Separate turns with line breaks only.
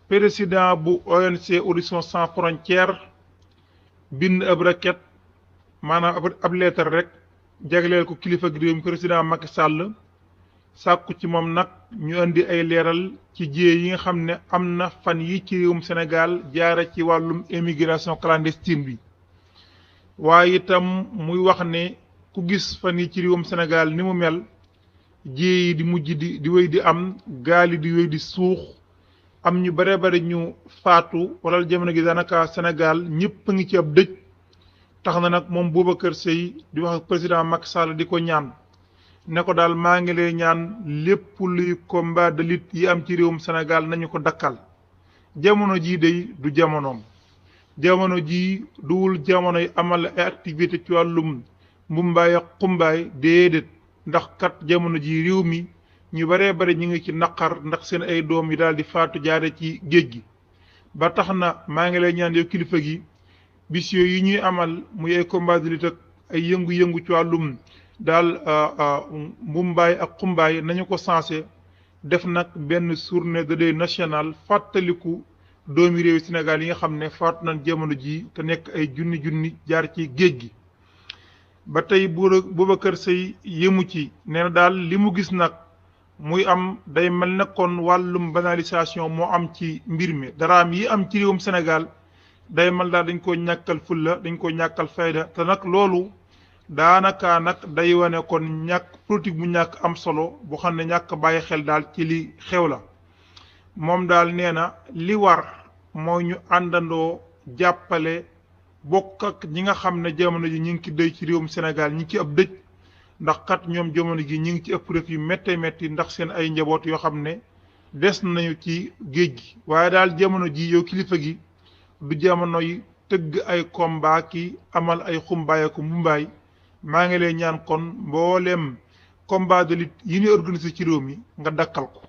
président bu ONG Horizon Sans Frontières bind ab requête maanaam ab lettre rek jagleel ko kilifa gi réew mi président Macky Sall sàkku ci moom nag ñu indi ay leeral ci jéye yi nga xam ne am na fan yi ci réewum Sénégal jaare ci wàllum immigration clandestine bi waaye itam muy wax ne ku gis fan yi ci réewum Sénégal ni mu mel jéye yi di mujj di wéy di am gaal yi di wéy di suux am ñu bare bare ñu faatu wala jamono gi daanaka Sénégal ñëpp a ngi ci ab dëj tax na nag moom Boubacar Seye di wax ak président Macky Sall di ko ñaan ne ko daal maa ngi lay ñaan lépp luy combat de lutte yi am ci réewum Sénégal nañu ko dakkal jamono jii day du jamonoom jamono jii duwul jamonoy amal ay activité ci wàllum mbumbaay ak xumbaay déedéet ndax kat jamono ji réew mi ñu baree bari ñu ngi ci naqar ndax seen ay doom yi daal di faatu jaare ci géej gi ba tax na maa ngi lay ñaan yow kilifa gi bis yooyu yi ñuy amal muy ay combat de lutte ak ay yëngu-yëngu ci wàllum daal mbumbaay ak xumbaay nañu ko sensé def nag benn journée de deuil national fàttaliku doomi réewi Sénégal yi nga xam ne faatu nañ jamono ji te nekk ay junni jaar ci géej gi ba tey Boubacar Seye yëmu ci nee na daal li mu gis nag muy am day mel ne kon wàllum banalisation moo am ci mbir mi daraam yi am ci réewum Sénégal day mel daal dañ ko ñàkkal fulla dañ ko ñàkkal fayda te nag loolu daanaka nag day wane kon ñàkk politique bu ñàkk am solo bu xam ne ñàkk bàyyi xel daal ci li xew la moom daal nee na li war mooy ñu àndandoo jàppale bokk ak ñi nga xam ne jamono ji ñu ngi ci dëj ci réewum Sénégal ñi ci ab dëj ndax kat ñoom jamono gi ñu ngi ci épreuve yu méttee métti ndax seen ay njaboot yoo xam ne des nañu ci géej gi waaye daal jamono ji yow kilifa gi du jamono yi tëgg ay combat ki amal ay xumbaay ak mbumbaay maa ngi lay ñaan kon mboolem combat de lutte yi ñuy organiser ci réew mi nga dakkal ko